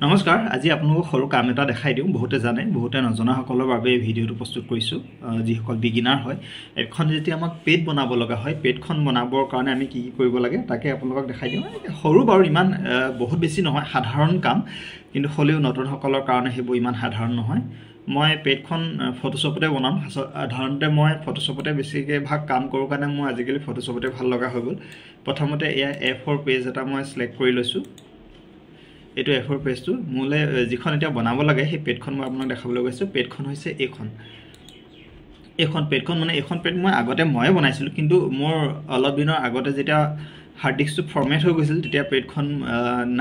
নমস্কাৰ, আজি আপোনালোকক সৰু কাম এটা দেখাই দিওঁ। বহুতে জানে, বহুতে নজনাসকলৰ বাবে এই ভিডিঅ'টো প্ৰস্তুত কৰিছোঁ, যিসকল বিগিনাৰ হয়। এখন যেতিয়া আমাক পেড বনাব লগা হয়, পেডখন বনাবৰ কাৰণে আমি কি কি কৰিব লাগে তাকে আপোনালোকক দেখাই দিওঁ। সৰু বাৰু, ইমান বহুত বেছি নহয়, সাধাৰণ কাম, কিন্তু হ'লেও নতুনসকলৰ কাৰণে সেইবোৰ ইমান সাধাৰণ নহয়। মই পেডখন ফটোশ্বপতে বনাম। সাধাৰণতে মই ফটোশ্বপতে বেছিকৈ ভাগ কাম কৰোঁ কাৰণে মোৰ আজিকালি ফটোশ্বপতে ভাল লগা হৈ গ'ল। প্ৰথমতে এয়া A4 page এটা মই চিলেক্ট কৰি লৈছোঁ। এইটো A4 পেজটো মোলৈ যিখন এতিয়া বনাব লাগে সেই পেডখন মই আপোনাক দেখাবলৈ গৈছোঁ। পেডখন হৈছে এইখন। এইখন পেডখন মানে এইখন পেড মই আগতে ময়ে বনাইছিলোঁ, কিন্তু মোৰ অলপ দিনৰ আগতে যেতিয়া হাৰ্ড ডিস্কটো ফৰ্মেট হৈ গৈছিল তেতিয়া পেডখন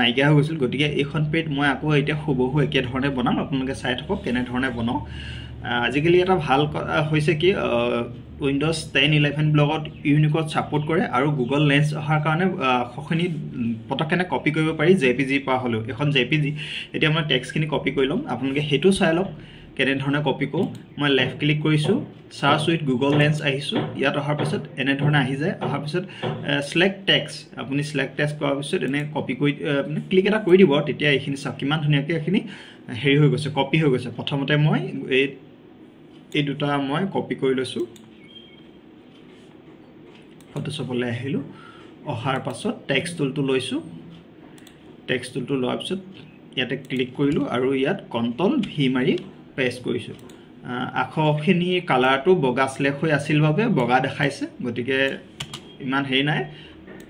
নাইকিয়া হৈ গৈছিল। গতিকে এইখন পেড মই আকৌ এতিয়া হুবহু একেধৰণে বনাম। আপোনালোকে চাই থাকক কেনেধৰণে বনাওঁ। আজিকালি এটা ভাল হৈছে কি, উইণ্ড'জ 10 11 ব্লগত ইউনিকত ছাপোৰ্ট কৰে আৰু গুগল লেন্স অহাৰ কাৰণে আখৰখিনি পটককেনে কপি কৰিব পাৰি জে পি জিৰ পৰা হ'লেও। এখন জে পি জি, এতিয়া মই টেক্সটখিনি কপি কৰি ল'ম, আপোনালোকে সেইটো চাই লওক কেনেধৰণে কপি কৰোঁ। মই লেফ্ট ক্লিক কৰিছোঁ, চাৰ্চ উইথ গুগল লেন্স আহিছোঁ। ইয়াত অহাৰ পিছত এনেধৰণে আহি যায়। অহাৰ পিছত চিলেক্ট টেক্সট, আপুনি চিলেক্ট টেক্সট কৰাৰ পিছত এনে কপি কৰি আপুনি ক্লিক এটা কৰি দিব, তেতিয়া এইখিনি চাওক কিমান ধুনীয়াকৈ এইখিনি হেৰি হৈ গৈছে, কপি হৈ গৈছে। প্ৰথমতে মই এই দুটা মই কপি কৰি লৈছোঁ। ফটোশ্বপলৈ আহিলোঁ, অহাৰ পাছত টেক্সট টুলটো লৈছোঁ। টেক্সট টুলটো লোৱাৰ পিছত ইয়াতে ক্লিক কৰিলোঁ আৰু ইয়াত কণ্ট্ৰল ভি মাৰি পেষ্ট কৰিছোঁ। আখৰখিনিৰ কালাৰটো বগা চিলেক্ট হৈ আছিল বাবে বগা দেখাইছে, গতিকে ইমান হেৰি নাই।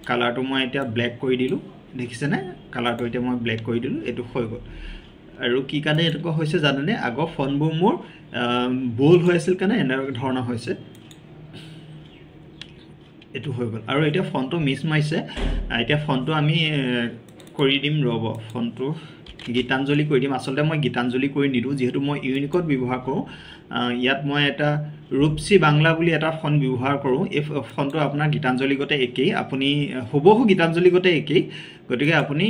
কালাৰটো মই এতিয়া ব্লেক কৰি দিলোঁ, দেখিছেনে? কালাৰটো এতিয়া মই ব্লেক কৰি দিলোঁ, এইটো হৈ গ'ল। আৰু কি কাৰণে এনেকুৱা হৈছে জানেনে? আগৰ ফোনবোৰ মোৰ বল্ড হৈ আছিল কাৰণে এনেকুৱা ধৰণৰ হৈছে। এইটো হৈ গ'ল। আৰু এতিয়া ফোনটো মিছ মাৰিছে, এতিয়া ফোনটো আমি কৰি দিম, ৰ'ব, ফোনটো গীতাঞ্জলি কৰি দিম। আচলতে মই গীতাঞ্জলি কৰি নিদিওঁ, যিহেতু মই ইউনিকত ব্যৱহাৰ কৰোঁ। ইয়াত মই এটা ৰূপচী বাংলা বুলি এটা ফোন ব্যৱহাৰ কৰোঁ। এই ফোনটো আপোনাৰ গীতাঞ্জলি গতে একেই, আপুনি হুবহু গীতাঞ্জলি গতে একেই। গতিকে আপুনি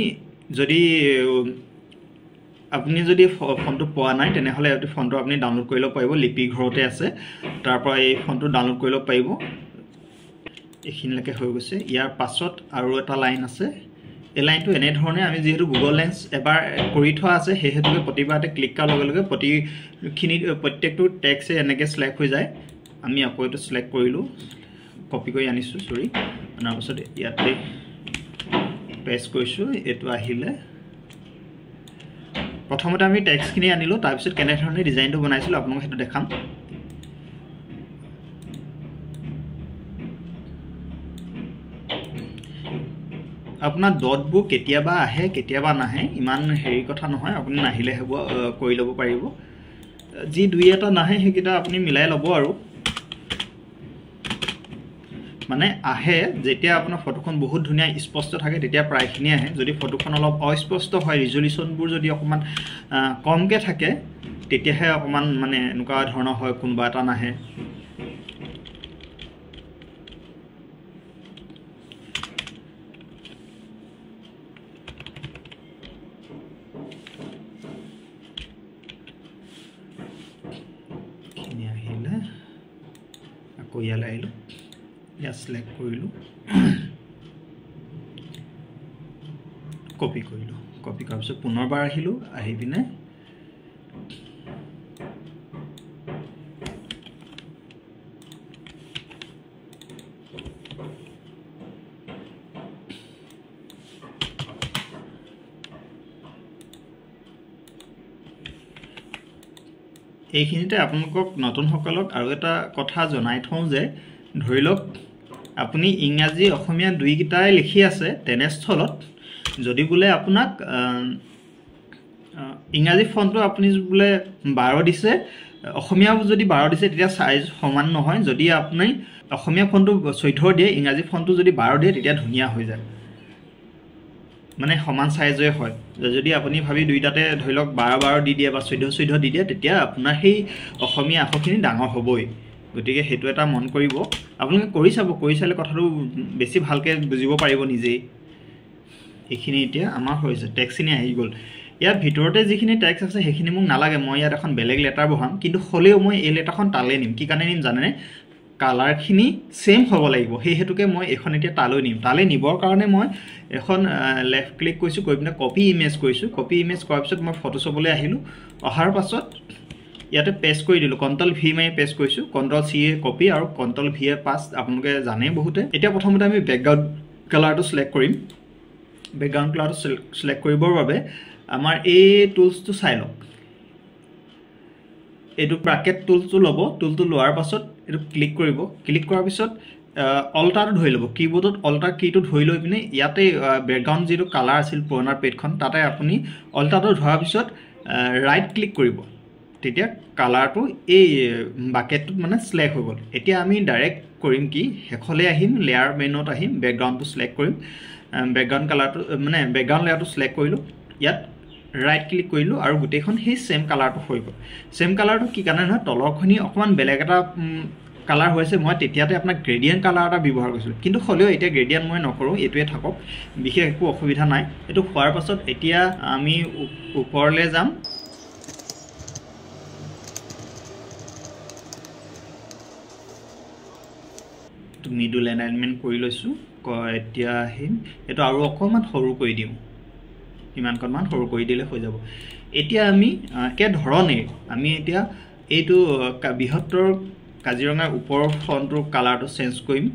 যদি ফোনটো পোৱা নাই তেনেহ'লে এইটো ফোনটো আপুনি ডাউনলোড কৰি ল'ব পাৰিব, লিপি ঘৰতে আছে, তাৰ পৰা এই ফোনটো ডাউনলোড কৰি ল'ব পাৰিব। এইখিনিলৈকে হৈ গৈছে। ইয়াৰ পাছত আৰু এটা লাইন আছে। এই লাইনটো এনেধৰণে আমি যিহেতু গুগল লেন্স এবাৰ কৰি থোৱা আছে, সেই হেতুকে প্ৰতিবাৰতে ক্লিক কৰাৰ লগে লগে প্ৰত্যেকটো টেক্সে এনেকৈ চিলেক্ট হৈ যায়। আমি আকৌ এইটো চিলেক্ট কৰিলোঁ, কপি কৰি আনিছোঁ, চৰি, অনাৰ পাছত ইয়াতে পেষ্ট কৰিছোঁ, এইটো আহিলে। প্ৰথমতে আমি টেক্সটখিনি আনিলোঁ, তাৰপিছত কেনেধৰণে ডিজাইনটো বনাইছিলোঁ আপোনালোকক সেইটো দেখাম। আপোনাৰ ডটবোৰ কেতিয়াবা আহে কেতিয়াবা নাহে, ইমান হেৰি কথা নহয়, আপুনি নাহিলে সেইবোৰ কৰি ল'ব পাৰিব। যি দুই এটা নাহে সেইকেইটা আপুনি মিলাই ল'ব। আৰু মানে আহে যেতিয়া আপোনাৰ ফটোখন বহুত ধুনীয়া স্পষ্ট থাকে তেতিয়া প্ৰায়খিনি আহে। যদি ফটোখন অলপ অস্পষ্ট হয়, ৰিজলিউশ্যনবোৰ যদি অকণমান কমকৈ থাকে তেতিয়াহে অকণমান মানে এনেকুৱা ধৰণৰ হয়, কোনোবা এটা নাহে। আহিলে আকৌ ইয়ালৈ আহিলোঁ, ইয়াত চিলেক্ট কৰিলোঁ, কপি কৰিলোঁ। কপি কৰাৰ পিছত পুনৰবাৰ আহিলোঁ, আহি পিনে এইখিনিতে আপোনালোকক নতুনসকলক আৰু এটা কথা জনাই থওঁ যে ধৰি লওক আপুনি ইংৰাজী অসমীয়া দুইকেইটাই লিখি আছে, তেনেস্থলত যদি বোলে আপোনাক ইংৰাজী ফণ্টটো আপুনি বোলে 12 দিছে, অসমীয়া যদি 12 দিছে তেতিয়া চাইজ সমান নহয়। যদি আপুনি অসমীয়া ফণ্টটো 14 দিয়ে, ইংৰাজী ফণ্টটো যদি 12 দিয়ে তেতিয়া ধুনীয়া হৈ যায়, মানে সমান চাইজৰে হয়। যদি আপুনি ভাবি দুইটাতে ধৰি লওক 12 12 দি দিয়ে বা 14 14 দি দিয়ে তেতিয়া আপোনাৰ সেই অসমীয়া আখৰখিনি ডাঙৰ হ'বই। গতিকে সেইটো এটা মন কৰিব, আপোনালোকে কৰি চাব, কৰি চালে কথাটো বেছি ভালকৈ বুজিব পাৰিব নিজেই। এইখিনি এতিয়া আমাৰ হৈছে, টেক্সখিনি আহি গ'ল। ইয়াৰ ভিতৰতে যিখিনি টেক্স আছে সেইখিনি মোক নালাগে, মই ইয়াত এখন বেলেগ লেটাৰ বহাম, কিন্তু হ'লেও মই এই লেটাৰখন তালৈ নিম। কি কাৰণে নিম জানেনে? কালাৰখিনি ছেম হ'ব লাগিব। সেই হেতুকে মই এইখন এতিয়া তালৈ নিম। তালৈ নিবৰ কাৰণে মই এখন লেফ্ট ক্লিক কৰিছোঁ, কৰি পিনে কপি ইমেজ কৰিছোঁ। কপি ইমেজ কৰাৰ পিছত মই ফটোশ্বপলৈ আহিলোঁ। অহাৰ পাছত ইয়াতে পেষ্ট কৰি দিলোঁ, কণ্ট্ৰল ভি মাৰি পেষ্ট কৰিছোঁ। কণ্ট্ৰল চি এ কপি আৰু কণ্ট্ৰল ভি এ পাষ্ট, আপোনালোকে জানেই বহুতে। এতিয়া প্ৰথমতে আমি বেকগ্ৰাউণ্ড কালাৰটো চিলেক্ট কৰিম। বেকগ্ৰাউণ্ড কালাৰটো চিলেক্ট কৰিবৰ বাবে আমাৰ এই টুলছটো চাই লওক। এইটো ব্ৰাকেট টুলটো ল'ব। টুলটো লোৱাৰ পাছত এইটো ক্লিক কৰিব। ক্লিক কৰাৰ পিছত অল্টাৰটো ধৰি ল'ব। কীবৰ্ডত অল্টাৰ কীটো ধৰি লৈ পিনে ইয়াতে বেকগ্ৰাউণ্ড যিটো কালাৰ আছিল পুৰণা পেডখন, তাতে আপুনি অল্টাৰটো ধৰাৰ পিছত ৰাইট ক্লিক কৰিব। তেতিয়া কালাৰটো এই বাকেটটোত মানে চিলেক্ট হৈ গ'ল। এতিয়া আমি ডাইৰেক্ট কৰিম কি, শেষলৈ আহিম, লেয়াৰ মেনুত আহিম, বেকগ্ৰাউণ্ডটো চিলেক্ট কৰিম। বেকগ্ৰাউণ্ড কালাৰটো মানে বেকগ্ৰাউণ্ড লেয়াৰটো চিলেক্ট কৰিলোঁ, ইয়াত ৰাইট ক্লিক কৰিলোঁ আৰু গোটেইখন সেই ছেম কালাৰটো হৈ গ'ল। ছেম কালাৰটো কি কাৰণে নহয়, তলৰখিনি অকণমান বেলেগ এটা কালাৰ হৈছে। মই তেতিয়াতে আপোনাক গ্ৰেডিয়েণ্ট কালাৰ এটা ব্যৱহাৰ কৰিছিলোঁ, কিন্তু হ'লেও এতিয়া গ্ৰেডিয়েণ্ট মই নকৰোঁ, এইটোৱে থাকক, বিশেষ একো অসুবিধা নাই। এইটো হোৱাৰ পাছত এতিয়া আমি ওপৰলৈ যাম। মিডল এলাইনমেণ্ট কৰি লৈছোঁ। এতিয়া আহিম, এইটো আৰু অকণমান সৰু কৰি দিওঁ, ইমানকণমান সৰু কৰি দিলে হৈ যাব। এতিয়া আমি একেধৰণে আমি এতিয়া এইটো বৃহত্তৰ কাজিৰঙাৰ ওপৰৰ ফ্ৰণ্টটোৰ কালাৰটো চেঞ্জ কৰিম,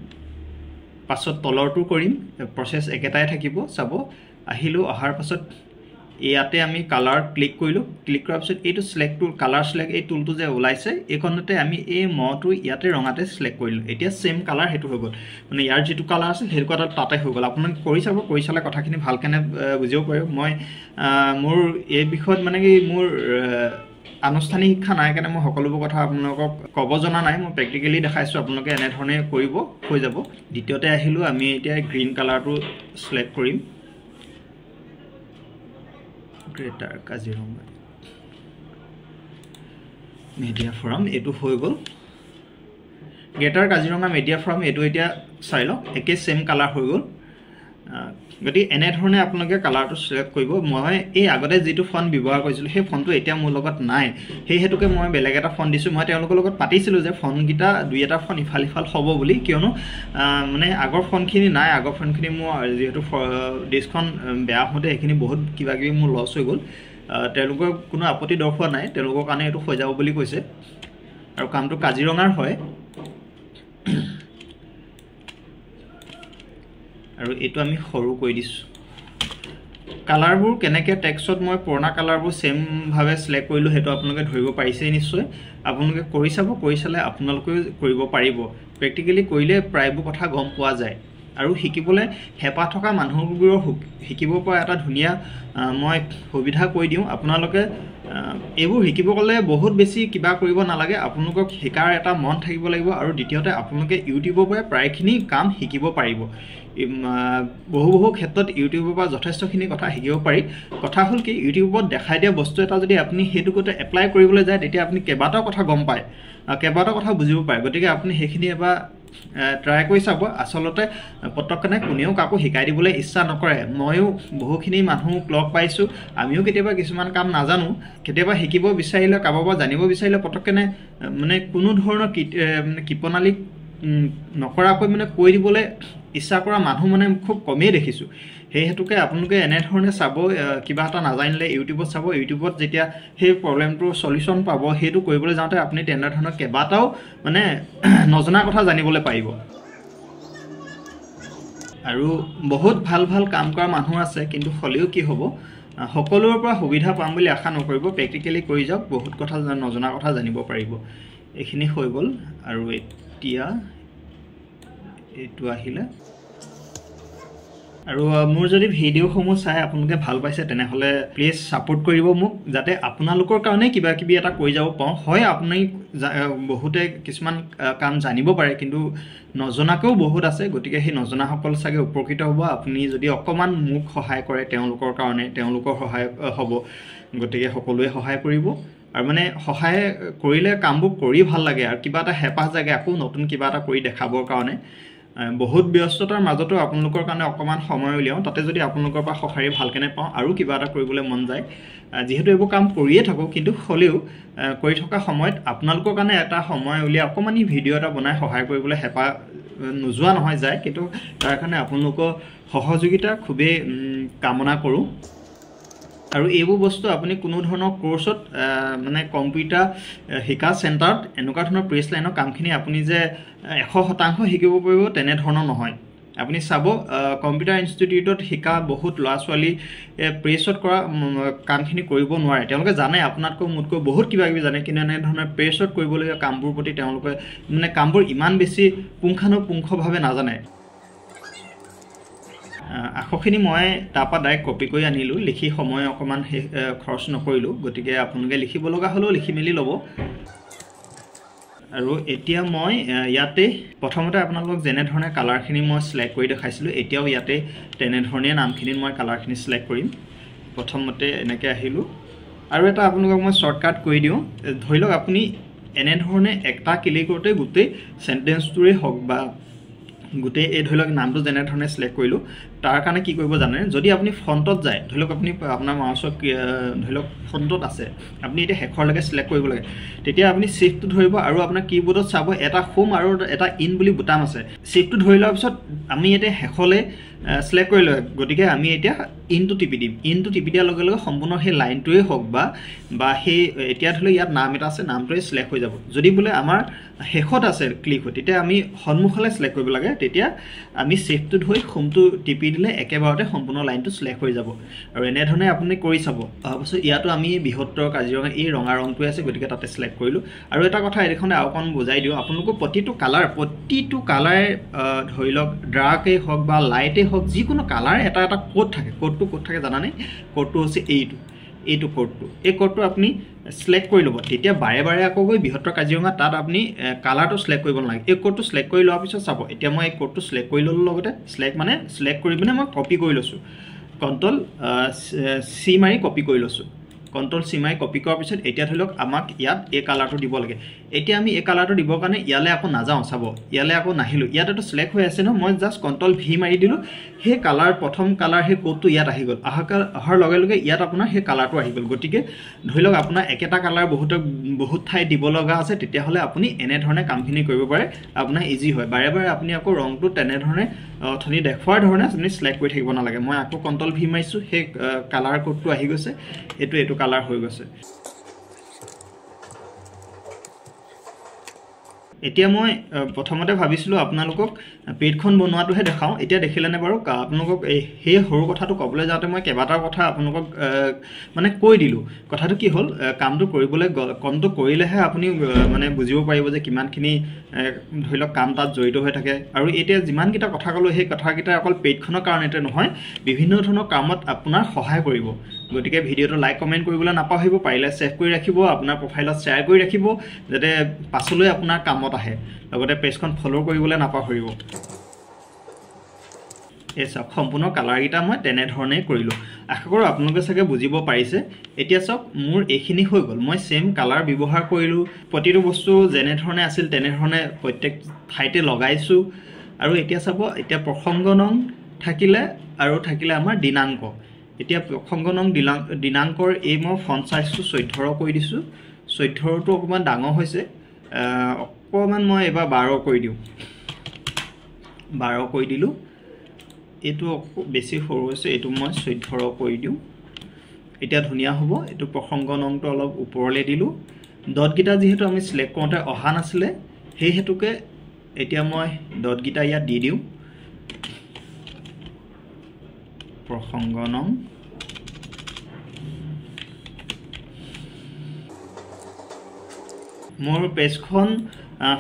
পাছত তলৰটো কৰিম, প্ৰচেছ একেটাই থাকিব। চাব, আহিলোঁ, অহাৰ পাছত ইয়াতে আমি কালাৰ ক্লিক কৰিলোঁ। ক্লিক কৰাৰ পিছত এইটো চিলেক্ট টুল, কালাৰ চিলেক্ট এই টুলটো যে ওলাইছে, এইখনতে আমি এই মহটো ইয়াতে ৰঙাতে চিলেক্ট কৰিলোঁ। এতিয়া ছেম কালাৰ সেইটো হৈ গ'ল, মানে ইয়াৰ যিটো কালাৰ আছিল সেইটো কালাৰ তাতে হৈ গ'ল। আপোনালোকে কৰি চাব, কৰি চালে কথাখিনি ভালকৈ বুজিব পাৰিব। মই মোৰ এই বিষয়ত মানে কি মোৰ আনুষ্ঠানিক শিক্ষা নাই কাৰণে মই সকলোবোৰ কথা আপোনালোকক ক'ব জনা নাই, মই প্ৰেক্টিকেলি দেখাইছোঁ, আপোনালোকে এনেধৰণে কৰিব হৈ যাব। দ্বিতীয়তে আহিলোঁ, আমি এতিয়া গ্ৰীণ কালাৰটো চিলেক্ট কৰিম, গ্ৰেটাৰ কাজিৰঙা মিডিয়া ফৰাম, এইটো হৈ গ'ল। গ্ৰেটাৰ কাজিৰঙা মিডিয়া ফৰাম এইটো এতিয়া চাই লওক, একে ছেম কালাৰ হৈ গ'ল। গতিকে এনেধৰণে আপোনালোকে কালাৰটো চিলেক্ট কৰিব। মই এই আগতে যিটো ফোন ব্যৱহাৰ কৰিছিলোঁ সেই ফোনটো এতিয়া মোৰ লগত নাই, সেই হেতুকে মই বেলেগ এটা ফোন দিছোঁ। মই তেওঁলোকৰ লগত পাতিছিলোঁ যে ফোনকেইটা দুই এটা ফোন ইফাল সিফাল হ'ব বুলি, কিয়নো মানে আগৰ ফোনখিনি নাই। আগৰ ফোনখিনি মোৰ যিহেতু ডিছখন বেয়া হওঁতে সেইখিনি বহুত কিবা কিবি মোৰ লছ হৈ গ'ল। তেওঁলোকৰ কোনো আপত্তি দৰ্শোৱা নাই, তেওঁলোকৰ কাৰণে এইটো হৈ যাব বুলি কৈছে। আৰু কামটো কাজিৰঙাৰ হয়। আৰু এইটো আমি সৰু কৰি দিছোঁ। কালাৰবোৰ কেনেকৈ টেক্সত মই পুৰণা কালাৰবোৰ ছেমভাৱে চিলেক্ট কৰিলোঁ সেইটো আপোনালোকে ধৰিব পাৰিছেই নিশ্চয়। আপোনালোকে কৰি চাব, কৰি চালে আপোনালোকেও কৰিব পাৰিব। প্ৰেক্টিকেলি কৰিলে প্ৰায়বোৰ কথা গম পোৱা যায়। আৰু শিকিবলৈ হেঁপাহ থকা মানুহবোৰৰ শিকিব পৰা এটা ধুনীয়া মই সুবিধা কৰি দিওঁ। আপোনালোকে এইবোৰ শিকিব গ'লে বহুত বেছি কিবা কৰিব নালাগে, আপোনালোকক শিকাৰ এটা মন থাকিব লাগিব। আৰু দ্বিতীয়তে আপোনালোকে ইউটিউবৰ পৰাই প্ৰায়খিনি কাম শিকিব পাৰিব। বহু বহু ক্ষেত্ৰত ইউটিউবৰ পৰা যথেষ্টখিনি কথা শিকিব পাৰি। কথা হ'ল কি, ইউটিউবত দেখাই দিয়া বস্তু এটা যদি আপুনি সেইটোকতে এপ্লাই কৰিবলৈ যায়, তেতিয়া আপুনি কেইবাটাও কথা গম পায়, কেইবাটাও কথা বুজিব পাৰে। গতিকে আপুনি সেইখিনি এবাৰ ট্ৰাই কৰি চাব। আচলতে পটককেনে কোনেও কাকো শিকাই দিবলৈ ইচ্ছা নকৰে। ময়ো বহুখিনি মানুহক লগ পাইছোঁ, আমিও কেতিয়াবা কিছুমান কাম নাজানো, কেতিয়াবা শিকিব বিচাৰিলে, কাৰোবাৰ পৰা জানিব বিচাৰিলে পটককেনে মানে কোনো ধৰণৰ কৃপণালী নকৰাকৈ মানে কৈ দিবলৈ ইচ্ছা কৰা মানুহ মানে খুব কমেই দেখিছোঁ। সেই হেতুকে আপোনালোকে এনেধৰণে চাব, কিবা এটা নাজানিলে ইউটিউবত চাব। ইউটিউবত যেতিয়া সেই প্ৰব্লেমটোৰ চলিউশ্যন পাব, সেইটো কৰিবলৈ যাওঁতে আপুনি তেনেধৰণৰ কেইবাটাও মানে নজনা কথা জানিবলৈ পাৰিব। আৰু বহুত ভাল ভাল কাম কৰা মানুহ আছে, কিন্তু হ'লেও কি হ'ব, সকলোৰে পৰা সুবিধা পাম বুলি আশা নকৰিব। প্ৰেক্টিকেলি কৰি যাওক, বহুত কথা নজনা কথা জানিব পাৰিব। এইখিনি হৈ গ'ল। আৰু এতিয়া এইটো আহিলে। আৰু মোৰ যদি ভিডিঅ'সমূহ চাই আপোনালোকে ভাল পাইছে, তেনেহ'লে প্লিজ ছাপোৰ্ট কৰিব মোক, যাতে আপোনালোকৰ কাৰণে কিবা কিবি এটা কৰি যাব পাৰোঁ। হয়, আপুনি বহুতে কিছুমান কাম জানিব পাৰে, কিন্তু নজনাকৈও বহুত আছে। গতিকে সেই নজনাসকল চাগে উপকৃত হ'ব আপুনি যদি অকণমান মোক সহায় কৰে, তেওঁলোকৰ কাৰণে তেওঁলোকৰ সহায় হ'ব। গতিকে সকলোৱে সহায় কৰিব। আৰু মানে সহায় কৰিলে কামবোৰ কৰি ভাল লাগে আৰু কিবা এটা হেঁপাহ জাগে আকৌ নতুন কিবা এটা কৰি দেখাবৰ কাৰণে। বহুত ব্যস্ততাৰ মাজতো আপোনালোকৰ কাৰণে অকণমান সময় উলিয়াওঁ, তাতে যদি আপোনালোকৰ পৰা সঁহাৰি ভালকেনে পাওঁ আৰু কিবা এটা কৰিবলৈ মন যায়। যিহেতু এইবোৰ কাম কৰিয়ে থাকোঁ, কিন্তু হ'লেও কৰি থকা সময়ত আপোনালোকৰ কাৰণে এটা সময় উলিয়াই অকণমানি ভিডিঅ' এটা বনাই সহায় কৰিবলৈ হেঁপাহ নোযোৱা নহয় যায়, কিন্তু তাৰ কাৰণে আপোনালোকৰ সহযোগিতা খুবেই কামনা কৰোঁ। আৰু এইবোৰ বস্তু আপুনি কোনো ধৰণৰ কোৰ্চত মানে কম্পিউটাৰ শিকা চেণ্টাৰত এনেকুৱা ধৰণৰ প্ৰেছ লাইনৰ কামখিনি আপুনি যে 100% শিকিব পাৰিব তেনেধৰণৰ নহয়। আপুনি চাব কম্পিউটাৰ ইনষ্টিটিউটত শিকা বহুত ল'ৰা ছোৱালী প্ৰেছত কৰা কামখিনি কৰিব নোৱাৰে। তেওঁলোকে জানে, আপোনাতকৈ মোতকৈ বহুত কিবা কিবি জানে, কিন্তু এনেধৰণে প্ৰেছত কৰিবলগীয়া কামবোৰ প্ৰতি তেওঁলোকে মানে কামবোৰ ইমান বেছি পুংখানুপুংখভাৱে নাজানে। আখৰখিনি মই তাৰপৰা ডাইৰেক্ট কপি কৰি আনিলোঁ, লিখি সময় অকণমান খৰচ নকৰিলোঁ, গতিকে আপোনালোকে লিখিব লগা হ'লেও লিখি মেলি ল'ব। আৰু এতিয়া মই ইয়াতে প্ৰথমতে আপোনালোকক যেনেধৰণে কালাৰখিনি মই চিলেক্ট কৰি দেখাইছিলোঁ, এতিয়াও ইয়াতে তেনেধৰণে নামখিনিত মই কালাৰখিনি চিলেক্ট কৰিম। প্ৰথমতে এনেকৈ আহিলোঁ। আৰু এটা আপোনালোকক মই শ্বৰ্টকাট কৰি দিওঁ। ধৰি লওক আপুনি এনেধৰণে এটা ক্লিক কৰোঁতে গোটেই চেণ্টেঞ্চটোৰেই হওক বা গোটেই এই ধৰি লওক নামটো যেনেধৰণে চিলেক্ট কৰিলোঁ, তাৰ কাৰণে কি কৰিব জানে, যদি আপুনি ফ্ৰণ্টত যায়, ধৰি লওক আপুনি আপোনাৰ মাউচৰ ধৰি লওক ফ্ৰণ্টত আছে, আপুনি এতিয়া শেষৰলৈকে চিলেক্ট কৰিব লাগে, তেতিয়া আপুনি শ্বিফ্টটো ধৰিব আৰু আপোনাৰ কীবৰ্ডত চাব এটা হোম আৰু এটা ইন বুলি বুটাম আছে। শ্বিফ্টটো ধৰি লোৱাৰ পিছত আমি এতিয়া শেষলৈ চিলেক্ট কৰি লয়, গতিকে আমি এতিয়া ইনটো টিপি দিম। ইনটো টিপি দিয়াৰ লগে লগে সম্পূৰ্ণ সেই লাইনটোৱেই হওক বা সেই এতিয়া ধৰি লওক ইয়াত নাম এটা আছে, নামটোৱে চিলেক্ট হৈ যাব। যদি বোলে আমাৰ শেষত আছে ক্লিক হৈ, তেতিয়া আমি সন্মুখলৈ চিলেক্ট কৰিব লাগে, তেতিয়া আমি শ্বিফ্টটো ধৰি হোমটো টিপি দিলে একেবাৰতে সম্পূৰ্ণ লাইনটো চিলেক্ট হৈ যাব। আৰু এনেধৰণে আপুনি কৰি চাব। তাৰপাছত ইয়াতো আমি বৃহত্তৰ কাজিৰঙা এই ৰঙা ৰংটোৱে আছে, গতিকে তাতে চিলেক্ট কৰিলোঁ। আৰু এটা কথা এইখনে আৰু অকণ বুজাই দিওঁ আপোনালোকৰ, প্ৰতিটো কালাৰ ধৰি লওক ডাৰ্কেই হওক বা লাইটেই হওক, যিকোনো কালাৰ এটা এটা ক'ড থাকে। ক'ডটো ক'ত থাকে জানানে? ক'ডটো হৈছে এইটো ক'ডটো। এই ক'ডটো আপুনি চিলেক্ট কৰি ল'ব, তেতিয়া বাৰে বাৰে আকৌ গৈ বৃহত্তৰ কাজিৰঙা তাত আপুনি কালাৰটো চিলেক্ট কৰিব নালাগে। এই ক'ডটো চিলেক্ট কৰি লোৱাৰ পিছত চাব, এতিয়া মই এই ক'ডটো চিলেক্ট কৰি ল'লোঁ, লগতে চিলেক্ট কৰি পিনে মই কপি কৰি লৈছোঁ, কণ্ট্ৰল চি মাৰি কপি কৰি লৈছোঁ। কণ্ট্ৰল চি মাৰি কপি কৰাৰ পিছত এতিয়া ধৰি লওক আমাক ইয়াত এই কালাৰটো দিব লাগে। এতিয়া আমি এই কালাৰটো দিবৰ কাৰণে ইয়ালৈ আকৌ নাযাওঁ, চাব ইয়ালৈ আকৌ নাহিলোঁ, ইয়াতেতো চিলেক্ট হৈ আছে ন, মই জাষ্ট কণ্ট্ৰল ভি মাৰি দিলোঁ, সেই কালাৰ প্ৰথম কালাৰ সেই ক'ডটো ইয়াত আহি গ'ল। অহাৰ লগে লগে ইয়াত আপোনাৰ সেই কালাৰটো আহি গ'ল। গতিকে ধৰি লওক আপোনাৰ একেটা কালাৰ বহুত ঠাই দিব লগা আছে, তেতিয়াহ'লে আপুনি এনেধৰণে কামখিনি কৰিব পাৰে, আপোনাৰ ইজি হয়। বাৰে বাৰে আপুনি আকৌ ৰংটো তেনেধৰণে অথনি দেখুওৱাৰ ধৰণে আপুনি চিলেক্ট কৰি থাকিব নালাগে। মই আকৌ কণ্ট্ৰল ভি মাৰিছোঁ, সেই কালাৰ ক'ডটো আহি গৈছে, এইটো কালাৰ হৈ গৈছে। এতিয়া মই প্ৰথমতে ভাবিছিলোঁ আপোনালোকক পেজখন বনোৱাটোহে দেখাওঁ, এতিয়া দেখিলেনে বাৰু আপোনালোকক এই সেই সৰু কথাটো ক'বলৈ যাওঁতে মই কেইবাটাও কথা আপোনালোকক মানে কৈ দিলোঁ। কথাটো কি হ'ল, কামটো কৰিবলৈ কামটো কৰিলেহে আপুনি মানে বুজিব পাৰিব যে কিমানখিনি ধৰি লওক কাম তাত জড়িত হৈ থাকে। আৰু এতিয়া যিমানকেইটা কথা ক'লোঁ সেই কথাকেইটা অকল পেজখনৰ কাৰণেতে নহয়, বিভিন্ন ধৰণৰ কামত আপোনাৰ সহায় কৰিব। গতিকে ভিডিঅ'টো লাইক কমেণ্ট কৰিবলৈ নাপাহৰিব, পাৰিলে ছেভ কৰি ৰাখিব, আপোনাৰ প্ৰফাইলত শ্বেয়াৰ কৰি ৰাখিব, যাতে পাছলৈ আপোনাৰ কামত আহে। লগতে পেজখন ফ'ল' কৰিবলৈ নাপাহৰিব। এই চাওক সম্পূৰ্ণ কালাৰকেইটা মই তেনেধৰণেই কৰিলোঁ। আশা কৰোঁ আপোনালোকে চাগে বুজিব পাৰিছে। এতিয়া চাওক মোৰ এইখিনি হৈ গ'ল, মই ছেইম কালাৰ ব্যৱহাৰ কৰিলোঁ, প্ৰতিটো বস্তু যেনেধৰণে আছিল তেনেধৰণে প্ৰত্যেক ঠাইতে লগাইছোঁ। আৰু এতিয়া চাব, এতিয়া প্ৰসংগ নং থাকিলে আৰু থাকিলে আমাৰ দিনাংক। এতিয়া প্ৰসংগ নং দিনাংকৰ এই মই ফণ্ট চাইজটো 14 কৰি দিছোঁ। 14টো অকণমান ডাঙৰ হৈছে, অকণমান মই এইবাৰ 12 কৰি দিওঁ, 12 কৰি দিলোঁ। এইটো বেছি সৰু হৈছে, এইটো মই 14 কৰি দিওঁ, এতিয়া ধুনীয়া হ'ব। এইটো প্ৰসংগ নংটো অলপ ওপৰলৈ দিলোঁ। ডটকেইটা যিহেতু আমি চিলেক্ট কৰোঁতে অহা নাছিলে, সেই হেতুকে এতিয়া মই ডটকেইটা ইয়াত দি দিওঁ। প্ৰসংগ নং মোৰ পেজখন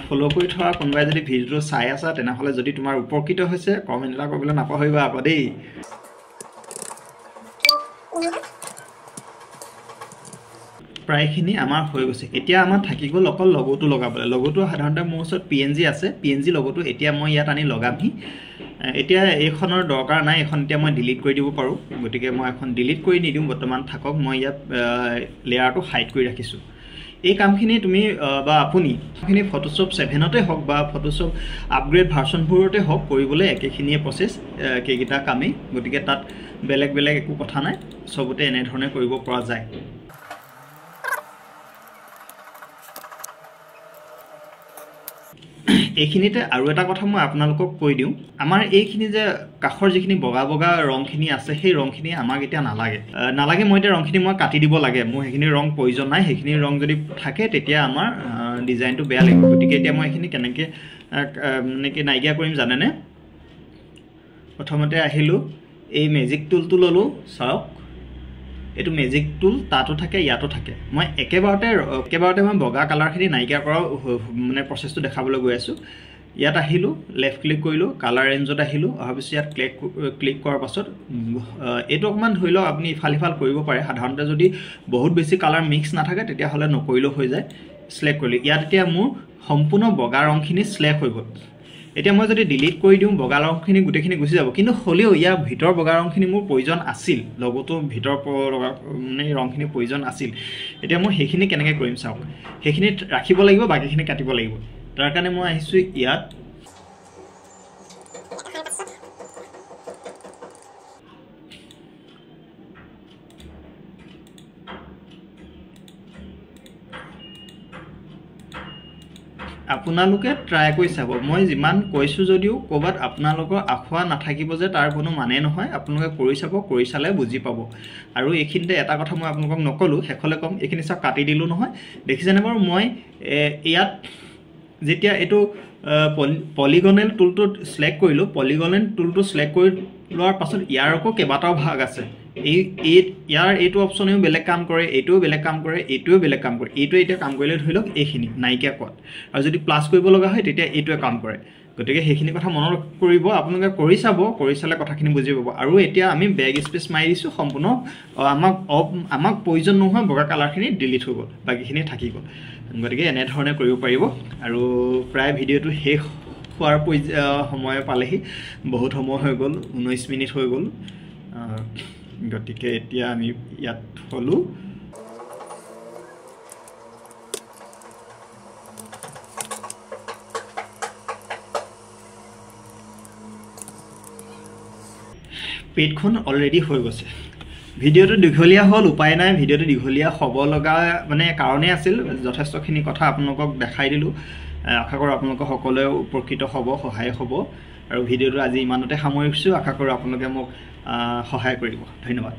ফ'ল' কৰি থকা কোনোবাই যদি ভিডিঅ'টো চাই আছা, তেনেহ'লে যদি তোমাৰ উপকৃত হৈছে কমেণ্ট এটা কৰিবলৈ নাপাহৰিবা আকৌ দেই। প্ৰায়খিনি আমাৰ হৈ গৈছে। এতিয়া আমাৰ থাকি গ'ল অকল লগ'টো লগাবলৈ। লগ'টো সাধাৰণতে মোৰ ওচৰত পি এন জি আছে, পি এন জি লগ'টো এতিয়া মই ইয়াত আনি লগামহি। এতিয়া এইখনৰ দৰকাৰ নাই, এইখন এতিয়া মই ডিলিট কৰি দিব পাৰোঁ, গতিকে মই এখন ডিলিট কৰি নিদিওঁ, বৰ্তমান থাকক। মই ইয়াত লেয়াৰটো হাইড কৰি ৰাখিছোঁ। এই কামখিনি তুমি বা আপুনি এইখিনি ফটোশ্বপ 7তে হওক বা ফটোশ্বপ আপগ্ৰেড ভাৰ্চনবোৰতে হওক কৰিবলৈ একেখিনিয়ে প্ৰচেছ, কেইকেইটা কামেই। গতিকে তাত বেলেগ বেলেগ একো কথা নাই, চবতে এনেধৰণে কৰিব পৰা যায়। এইখিনিতে আৰু এটা কথা মই আপোনালোকক কৈ দিওঁ, আমাৰ এইখিনি যে কাষৰ যিখিনি বগা বগা ৰংখিনি আছে সেই ৰংখিনি আমাক এতিয়া নালাগে, নালাগে। মই এতিয়া ৰংখিনি মই কাটি দিব লাগে, মোৰ সেইখিনি ৰং প্ৰয়োজন নাই। সেইখিনি ৰং যদি থাকে তেতিয়া আমাৰ ডিজাইনটো বেয়া লাগিব। গতিকে এতিয়া মই এইখিনি কেনেকৈ মানে কি নাইকিয়া কৰিম জানেনে? প্ৰথমতে আহিলোঁ, এই মেজিক টুলটো ল'লোঁ। চাওক, এইটো মেজিক টুল তাতো থাকে ইয়াতো থাকে। মই একেবাৰতে মই বগা কালাৰখিনি নাইকিয়া কৰা মানে প্ৰচেছটো দেখাবলৈ গৈ আছোঁ। ইয়াত আহিলোঁ, লেফ্ট ক্লিক কৰিলোঁ, কালাৰ ৰেঞ্জত আহিলোঁ। অহাৰ পিছত ইয়াত ক্লিক কৰাৰ পাছত এইটো অকণমান ধৰি লওক আপুনি ইফাল সিফাল কৰিব পাৰে। সাধাৰণতে যদি বহুত বেছি কালাৰ মিক্স নাথাকে তেতিয়াহ'লে নকৰিলেও হৈ যায়। চিলেক্ট কৰিলোঁ, ইয়াত এতিয়া মোৰ সম্পূৰ্ণ বগা ৰংখিনি চিলেক্ট হৈ গ'ল। এতিয়া মই যদি ডিলিট কৰি দিওঁ বগা ৰংখিনি গোটেইখিনি গুচি যাব, কিন্তু হ'লেও ইয়াৰ ভিতৰৰ বগা ৰংখিনি মোৰ প্ৰয়োজন আছিল, লগতো ভিতৰৰ মানে ৰংখিনি প্ৰয়োজন আছিল। এতিয়া মই সেইখিনি কেনেকৈ কৰিম চাওক, সেইখিনি ৰাখিব লাগিব, বাকীখিনি কাটিব লাগিব। তাৰ কাৰণে মই আহিছোঁ ইয়াত, আপোনালোকে ট্ৰাই কৰি চাব। মই যিমান কৈছোঁ যদিও ক'ৰবাত আপোনালোকৰ আখোৱা নাথাকিব যে তাৰ কোনো মানে নহয়, আপোনালোকে কৰি চাব, কৰি চালে বুজি পাব। আৰু এইখিনিতে এটা কথা মই আপোনালোকক নক'লোঁ, শেষলৈ ক'ম। এইখিনি চাওক, কাটি দিলোঁ নহয়, দেখিছেনে বাৰু? মই ইয়াত যেতিয়া এইটো পলিগনেল টুলটোত চিলেক্ট কৰিলোঁ, পলিগনেল টুলটো চিলেক্ট কৰি লোৱাৰ পাছত ইয়াৰ আকৌ কেইবাটাও ভাগ আছে। এই ইয়াৰ এইটো অপশ্যনেও বেলেগ কাম কৰে, এইটোও বেলেগ কাম কৰে, এইটোৱেও বেলেগ কাম কৰে। এইটোৱে এতিয়া কাম কৰিলে ধৰি লওক এইখিনি নাইকিয়া কোৱাত, আৰু যদি প্লাছ কৰিব লগা হয় তেতিয়া এইটোৱে কাম কৰে। গতিকে সেইখিনি কথা মনত কৰিব, আপোনালোকে কৰি চাব, কৰি চালে কথাখিনি বুজি পাব। আৰু এতিয়া আমি বেক স্পেচ মাৰি দিছোঁ, সম্পূৰ্ণ আমাক প্ৰয়োজন নোহোৱা বগা কালাৰখিনি ডিলিট হৈ গ'ল, বাকীখিনি থাকি গ'ল। গতিকে এনেধৰণে কৰিব পাৰিব। আৰু প্ৰায় ভিডিঅ'টো শেষ হোৱাৰ সময় পালেহি, বহুত সময় হৈ গ'ল, 19 মিনিট হৈ গ'ল। গতিকে এতিয়া আমি ইয়াত থলোঁ। পেজখন অলৰেডি হৈ গৈছে। ভিডিঅ'টো দীঘলীয়া হ'ল, উপায় নাই, ভিডিঅ'টো দীঘলীয়া হ'ব লগা মানে কাৰণেই আছিল। যথেষ্টখিনি কথা আপোনালোকক দেখাই দিলোঁ, আশা কৰোঁ আপোনালোকে সকলোৱে উপকৃত হ'ব, সহায় হ'ব। আৰু ভিডিঅ'টো আজি ইমানতে সামৰিছোঁ, আশা কৰোঁ আপোনালোকে মোক সহায় কৰিব। ধন্যবাদ।